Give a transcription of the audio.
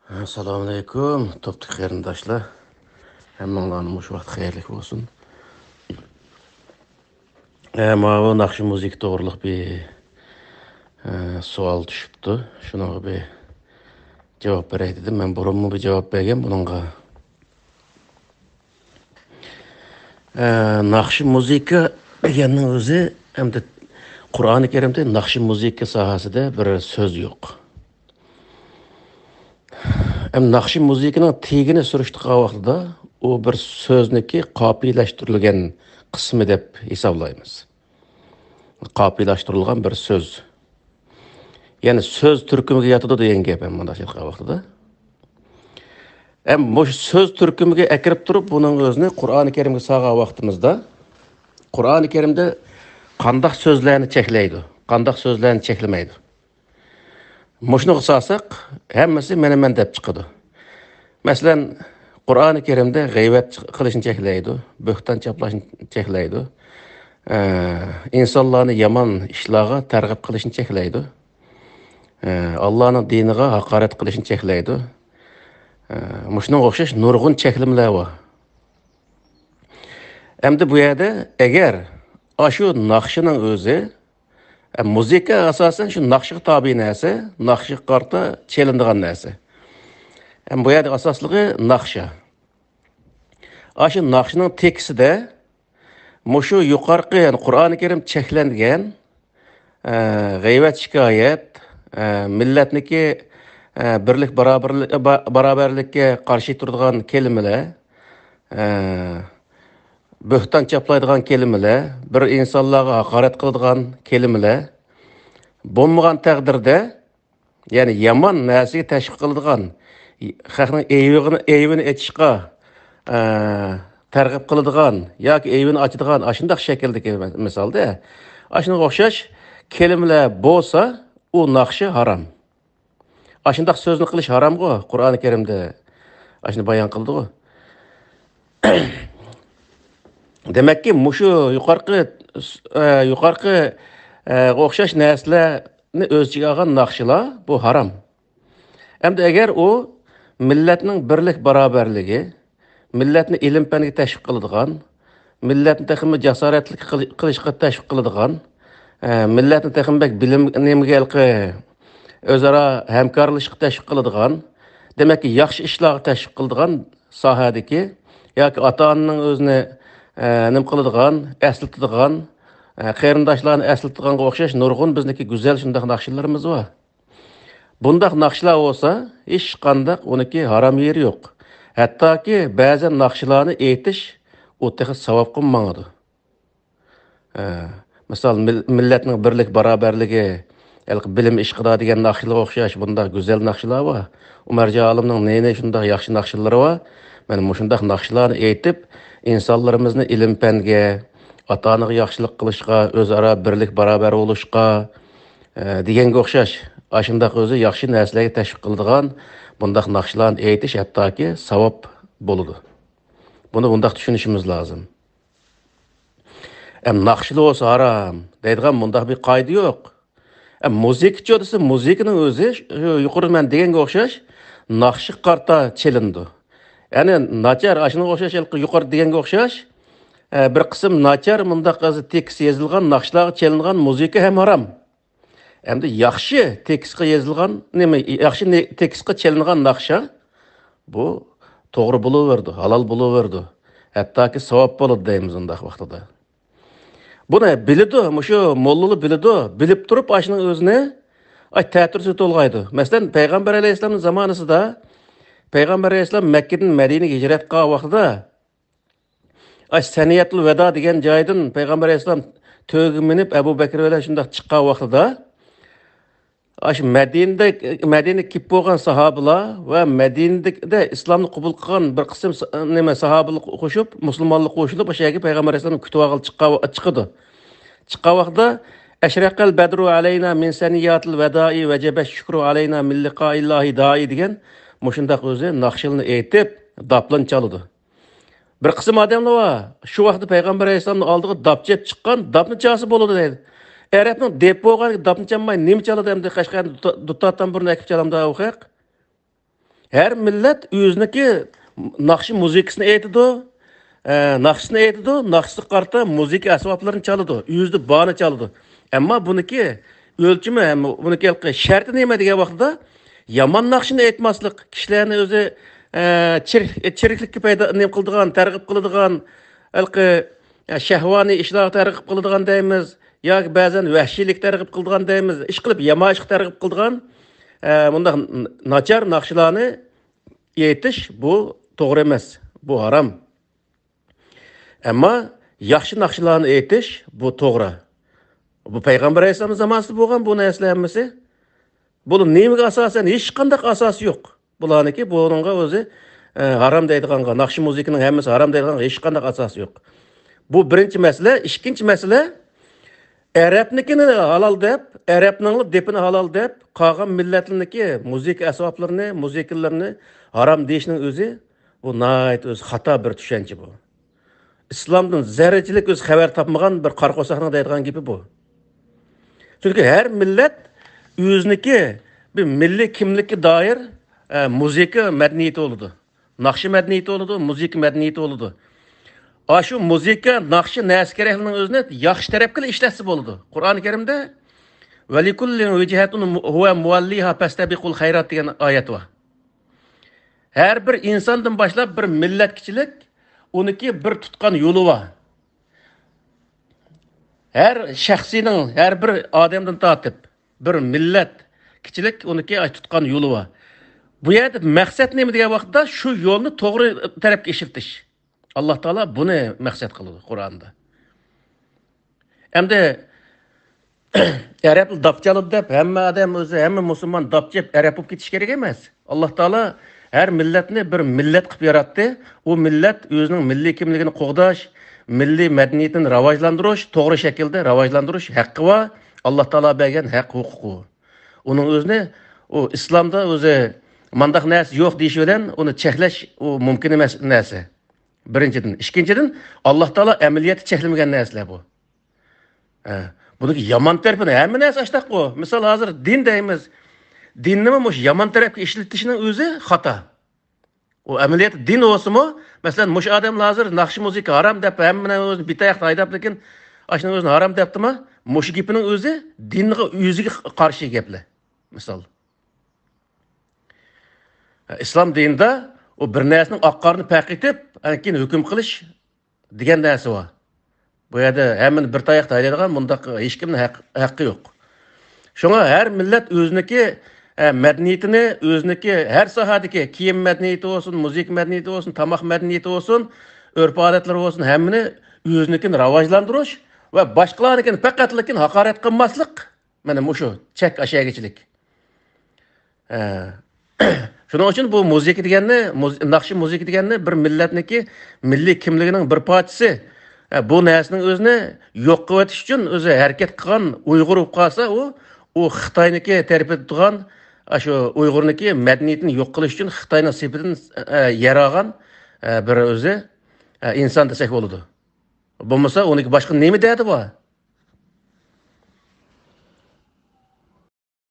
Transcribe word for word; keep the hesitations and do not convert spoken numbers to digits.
ئەسسالامۇئەلەيكۇم، توپتىكى قېرىنداشلار. ھەممىڭلارنى مۇشۇ ۋاقىت خەيرلىك بولسۇن. ئە، ماۋۇ ناخشا مۇزىكا توغرىلىق بىر، ئە، سوئال چۈشۈپتۇ. شۇنىڭغا بىر جاۋاب بېرەي دېدىم. مەن بۇرۇنمۇ بىر جاۋاب بەرگەن بۇنىڭغا. ئە، ناخشا مۇزىكا دېگەننىڭ ئۆزى، ئەمدى قۇرئانى كەرىمدە ناخشا مۇزىكا ساھەسىدە بىر سۆز يوق. ئەم ناخشا مۇزىكىنىڭ تېگىنى سۈرۈشتۈرگەن ۋاقتىدا ئۇ بىر سۆزنىكى قاپىيەلەشتۈرۈلگەن قىسمى دەپ ھېسابلايمىز. قاپىيەلەشتۈرۈلگەن بىر سۆز. يەنى سۆز تۈركۈمىگە ياتىدۇ دېگەن گەپ ھەم مۇنداق ئېيتقان ۋاقتىدا. ھەم مۇشۇ سۆز تۈركۈمىگە ئەكىرىپ تۇرۇپ، بۇنىڭ ئۆزىنى قۇرئانى كەرىمگە سالغان ۋاقتىمىزدا، قۇرئانى كەرىمدە قانداق سۆزلەرنى چەكلەيدۇ، قانداق سۆزلەرنى چەكلىمەيدۇ. مۇشۇنىغا سالساق، ھەممىسى مەنە مەن دەپ چىقىدۇ. مەسىلەن، قۇرئانى كەرىمدە غەيۋەت قىلىشنى چەكلەيدۇ، بۆھتان چاپلاشنى چەكلەيدۇ، ئە، ئىنسانلارنى يامان ئىشلارغا تەرغىب قىلىشنى چەكلەيدۇ، ئە، ئاللانىڭ دىنىغا ھاقارەت قىلىشنى چەكلەيدۇ. ئە، مۇشۇنىڭغا ئوخشاش نۇرغۇن چەكلىمىلەر بار. ئەمدى بۇ يەردە ئەگەر ئاشۇ ناخشىنىڭ ئۆزى، ئە، مۇزىكا ئاساسەن شۇ ناخشىغا تابىئ نەرسە، ناخشىغا قارىتا چېلىنىدىغان نەرسە. ئەم، بۇ يەردە ئاساسلىقى ناخشا. ئاشۇ ناخشىنىڭ تېكىستىدە مۇشۇ يۇقارقى، يەنى قۇرئانى كەرىم چەكلەنگەن، ئە، غەيۋەت، شىكايەت، ئە، مىللەتنىكى، ئە، بىرلىك، بارابىرلىك، با-، بارابەرلىككە قارشى تۇرىدىغان كەلىمىلەر، ئە، بۆھتان چاپلايدىغان كەلىمىلەر، بىر ئىنسانلارغا ھاقارەت قىلىدىغان كەلىمىلەر بولمىغان تەقدىردە، يەنى يامان نەرسىگە تەشۋىق قىلىدىغان، خەقنىڭ ئەيىبىنى، ئەيىبىنى ئېچىشقا، ئە، تەرغىب قىلىدىغان ياكى ئەيىبىنى ئاچىدىغان ئاشۇنداق شەكىلدىكى مە-، مىسالدا، ئاشۇنىڭغا ئوخشاش كەلىمىلەر بولسا، ئۇ ناخشا ھارام. ئاشۇنداق سۆزنى قىلىش ھارامغۇ، قۇرئانى كەرىمدە ئاشۇنى بايان قىلدىغۇ. دېمەككى، مۇشۇ يۇقارقى، ئە، يۇقارقى، ئە، ئوخشاش نەرسىلەرنى ئۆز ئىچىگە ئالغان ناخشىلار، بۇ ھارام. ئەمدى ئەگەر ئۇ مىللەتنىڭ بىرلىك، باراۋەرلىكى، مىللەتنى ئىلىم-پەنگە تەشۋىق قىلىدىغان، مىللەتنى تېخىمۇ جاسارەتلىك قىل-، قىلىشقا تەشۋىق قىلىدىغان، ئە، مىللەتنى تېخىمۇ بەك بىلىم، نېمىگە ھېلىقى، ئۆزئارا ھەمكارلىشىشقا تەشۋىق قىلىدىغان، دېمەككى، ياخشى ئىشلارغا تەشۋىق قىلىدىغان ساھەدىكى ياكى ئاتا-ئانىنىڭ ئۆزىنى، ئە، نېمە قىلىدىغان، ئەسلىتىدىغان، ئە، قېرىنداشلارنى ئەسلىتىدىغانغا ئوخشاش نۇرغۇن بىزنىڭكى گۈزەل شۇنداق ناخشىلىرىمىز بار. بۇنداق ناخشىلار بولسا، ھېچقانداق ئۇنىڭكى ھارام يېرى يوق. ھەتتاكى بەزەن ناخشىلارنى ئېيتىش، ئۇ تېخى ساۋابقىمۇ ماڭىدۇ. ئە، مىسال، مىل-، مىللەتنىڭ بىرلىك، باراۋەرلىكى، ھېلىقى بىلىم ئىشقىدا دېگەن ناخشىلارغا ئوخشاش بۇنداق گۈزەل ناخشىلار بار. ئۇمەرجان ئالىمنىڭ نى-نى شۇنداق ياخشى ناخشىلىرى بار. مانا مۇشۇنداق ناخشىلارنى ئېيتىپ، ئىنسانلىرىمىزنى ئىلىم-پەنگە، ئاتا-ئانىغا ياخشىلىق قىلىشقا، ئۆزئارا بىرلىك، باراۋەر بولۇشقا، ئە، دېگەنگە ئوخشاش، ئاشۇنداق ئۆزى ياخشى نەرسىلەرگە تەشۋىق قىلىدىغان بۇنداق ناخشىلارنى ئېيتىش ھەتتاكى ساۋاب بولىدۇ. بۇنى بۇنداق چۈشىنىشىمىز لازىم. ئەم، ناخشىلار بولسا ھارام دەيدىغان مۇنداق بىر قائىدە يوق. ئەم، مۇزىكىچۇ دېسە، مۇزىكىنىڭ ئۆزى شۇ يۇقىرىدا مەن دېگەنگە ئوخشاش ناخشىغا قارىتا چېلىنىدۇ. يەنى ناچار، ئاشۇنىڭغا ئوخشاش، ھېلىقى يۇقىرىدا دېگەنگە ئوخشاش، ئە، بىر قىسىم ناچار مۇنداق تېكىست يېزىلغان ناخشىلارغا چېلىنغان مۇزىكا ھەم ھارام. ئەمدى ياخشى تېكىستقا يېزىلغان، نېمە، ياخشى نى-، تېكىستقا چېلىنغان ناخشا، بۇ توغرا بولۇۋېرىدۇ، ھالال بولۇۋېرىدۇ. ھەتتاكى ساۋاب بولىدۇ دەيمىز ئۇنداق ۋاقتىدا. بۇنى بىلىدۇ، مۇشۇ موللىلار بىلىدۇ، بىلىپ تۇرۇپ ئاشۇنىڭ ئۆزىنى، ئاي، تەتۈرىسى تولغايدۇ. مەسىلەن، پەيغەمبەر ئەلەيھىسسالامنىڭ زامانىسىدا، پەيغەمبەر ئەلەيھىسسالام مەككىدىن مەدىنىگە ھىجرەت قىلغان ۋاقتىدا، ئاش سەنىيەتۇل ۋەدا دېگەن جايدىن پەيغەمبەر ئەلەيھىسسالام تۆگىگە مىنىپ، ئەبۇ بەكرى بىلەن شۇنداق چىققان ۋاقتىدا، ئاش مەدىنىدە، مەدىنىگە كېلىپ بولغان ساھابىلار ۋە مەدىنىدە ئىسلامنى قوبۇل قىلغان بىر قىسىم سا-، نېمە، ساھابىلار قوشۇپ، مۇسۇلمانلار قوشۇلۇپ، ئاشۇ يەرگە پەيغەمبەر ئەلەيھىسسالامنى كۈتۈۋالغىلى چىققان، چىقىدۇ. چىققان ۋاقتىدا، «ئەشرەقەل بەدرۇ ئەلەينا مىن سەنىياتىل ۋەدائى ۋەجەبەش شۈكرۇ ئەلەينا مىن لىقائىللاھى دائى» دېگەن مۇشۇنداق ئۆزى ناخشىلىرىنى ئېيتىپ، داپلىنى چالىدۇ. بىر قىسىم ئادەملەر بار، شۇ ۋاقىتتا پەيغەمبەر ئەلەيھىسسالامنىڭ ئالدىغا داپ چېلىپ چىققان، داپنى چالسا بولىدۇ دەيدۇ. ئەرەبنىڭ دېپى بولغان داپنى چالماي نېمە چالىدۇ ئەمدى؟ قەشقەردە دۇتا-، دۇتار تامبۇرنى ئەكىپ چالامدا ئۇ خەق؟ ھەر مىللەت ئۆزىنىڭكى ناخشا مۇزىكىسىنى ئېيتىدۇ، ئە، ناخشىسىنى ئېيتىدۇ، ناخشىسىغا قارىتا مۇزىكا ئەسۋابلىرىنى چالىدۇ، ئۆزىدە بارنى چالىدۇ. ئەمما بۇنىكى ئۆلچىمى، ھەم بۇنىكى ھېلىقى شەرتى نېمە دېگەن ۋاقتىدا، يامان ناخشىنى ئېيتماسلىق، كىشىلەرنى ئۆزى، ئە، چىر-، چىرىكلىككە پەيدا، نېمە قىلىدىغان، تەرغىب قىلىدىغان، ھېلىقى، ئە، شەھۋانىي ئىشلارغا تەرغىب قىلىدىغان دەيمىز، ياكى بەزەن ۋەھشىيلىككە تەرغىب قىلىدىغان دەيمىز، ئىشقىلىپ يامان ئىشقا تەرغىب قىلىدىغان، ئە، مۇنداق ن-، ناچار ناخشىلارنى ئېيتىش بۇ توغرا ئەمەس، بۇ ھارام. ئەمما ياخشى ناخشىلارنى ئېيتىش بۇ توغرا. بۇ پەيغەمبەر ئەلەيھىسسالامنىڭ زامانىسىدا بولغان بۇ نەرسىلەر ھەممىسى. بۇ نېمىگە ئاساسەن؟ ھېچقانداق ئاساسى يوق. بۇلارنىڭكى بۇنىڭغا ئۆزى، ئە، ھارام دەيدىغانغا، ناخشا مۇزىكىنىڭ ھەممىسى ھارام دەيدىغانغا ھېچقانداق ئاساسى يوق. بۇ بىرىنچى مەسىلە. ئىككىنچى مەسىلە، ئەرەبنىكىنى ھالال دەپ، ئەرەبنىڭ دېپىنى ھالال دەپ، قالغان مىللەتلەرنىڭكى مۇزىكا ئەسۋابلىرىنى، مۇزىكىلىرىنى ھارام دېيىشنىڭ ئۆزى، بۇ ناھايىتى ئۆزى خاتا بىر چۈشەنچە بۇ. ئىسلامدىن زەررىچىلىك ئۆزى خەۋەر تاپمىغان بىر قارا قورساقنىڭ دەيدىغان گېپى بۇ. چۈنكى ھەر مىللەت ئۆزىنىڭكى بىر مىللىي كىملىككە دائىر، ئە، مۇزىكا مەدەنىيىتى بولىدۇ. ناخشا مەدەنىيىتى بولىدۇ، مۇزىكا مەدەنىيىتى بولىدۇ. ئاشۇ مۇزىكا، ناخشا، نەرسە كېرەكلىكنىڭ ئۆزىنى ياخشى تەرەپكىلا ئىشلەتسە بولىدۇ. قۇرئان كەرىمدە «ۋەلىكۇللىن ۋىجھەتۇن ھۇۋە مۇۋەللىھا پەستەبىقۇل خەيرات» دېگەن ئايەت بار. ھەر بىر ئىنساندىن باشلاپ بىر مىللەتكىچىلىك ئۇنىڭكى بىر تۇتقان يولى بار. ھەر شەخسنىڭ، ھەر بىر ئادەمدىن تارتىپ بىر مىللەتكىچىلىك ئۇنىڭكى تۇتقان يولى بار. بۇ يەردە مەقسەت نېمە دېگەن ۋاقىتتا، شۇ يولنى توغرا تەرەپكە ئىشلىتىش. ئاللا تائالا بۇنى مەقسەت قىلىدۇ قۇرئاندا. ئەمدى ئەرەبلەر داپ چالىدۇ دەپ ھەممە ئادەم ئۆزى، ھەممە مۇسۇلمان داپ چېلىپ ئەرەب بولۇپ كېتىش كېرەك ئەمەس. ئاللا تائالا ھەر مىللەتنى بىر مىللەت قىلىپ ياراتتى. ئۇ مىللەت ئۆزىنىڭ مىللىي كىملىكىنى قوغداش، مىللىي مەدەنىيىتىنى راۋاجلاندۇرۇش، توغرا شەكىلدە راۋاجلاندۇرۇش ھەققى بار. ئاللا تائالا بەرگەن ھەق ھوقۇق ئۇ. ئۇنىڭ ئۆزىنى، ئۇ ئىسلامدا ئۆزى مانداق نەرسە يوق دېيىش بىلەن ئۇنى چەكلەش، ئۇ مۇمكىن ئەمەس نەرسە. بىرىنچىدىن. ئىككىنچىدىن، ئاللا تائالا ئەمەلىيەتتە چەكلىمىگەن نەرسىلەر بۇ. ھە، بۇنىڭكى يامان تەرىپىنى، ھەممە نەرسە ئاشتاق بۇ. مىسال، ھازىر دىن دەيمىز. دىننىمۇ مۇشۇ يامان تەرەپكە ئىشلىتىشنىڭ ئۆزى خاتا. ئۇ ئەمەلىيەتتە دىن بولسىمۇ، مەسىلەن، مۇشۇ ئادەملەر ھازىر ناخشا مۇزىكا ھارام دەپ، ھەممىنى ئۆزىنى بىتاياقتا ھەيدەپ، لېكىن ئاشۇنىڭ ئۆزىنى ھارام دەپتىما، مۇشۇ گېپىنىڭ ئۆزى دىنغا، ئۆزىگە قارشى گەپلەر. مىسال. ئىسلام دىنىدا ئۇ بىر نەرسىنىڭ ئاق-قارىنى پەرق ئېتىپ، ئاندىن كېيىن ھۆكۈم قىلىش دېگەن نەرسە بار. بۇ يەردە ھەممىنى بىر تاياقتا ھەيدەيدىغان مۇنداق ھېچكىمنىڭ ھەق-، ھەققى يوق. شۇڭا ھەر مىللەت ئۆزىنىڭكى، ئە، مەدەنىيىتىنى، ئۆزىنىڭكى ھەر ساھەدىكى كىيىم مەدەنىيىتى بولسۇن، مۇزىكا مەدەنىيىتى بولسۇن، تاماق مەدەنىيىتى بولسۇن، ئۆرپ-ئادەتلىرى بولسۇن، ھەممىنى ئۆزىنىڭكىنى راۋاجلاندۇرۇش ۋە باشقىلارنىڭكىنى پەقەتلىكىن ھاقارەت قىلماسلىق، مانا مۇشۇ چەك ئاشۇ يەرگىچىلىك. ئە، شۇنىڭ ئۈچۈن بۇ مۇزىكا دېگەننى، مۇز-، ناخشا مۇزىكا دېگەننى بىر مىللەتنىڭكى مىللىي كىملىكىنىڭ بىر پارچىسى. ئە، بۇ نەرسىنىڭ ئۆزىنى يوق قىلىۋېتىش ئۈچۈن ئۆزى ھەرىكەت قىلغان ئۇيغۇر بولۇپ قالسا، ئۇ، ئۇ خىتاينىڭكى تەرىپىدە تۇرغان، ئە، شۇ ئۇيغۇرنىڭكى مەدەنىيىتىنى يوق قىلىش ئۈچۈن خىتاينىڭ سېپىدىن، ئە، يەر ئالغان، ئە، بىر ئۆزى، ئە، ئىنسان دېسەك بولىدۇ. بولمىسا ئۇنىڭكى باشقا نېمە دەردى بار؟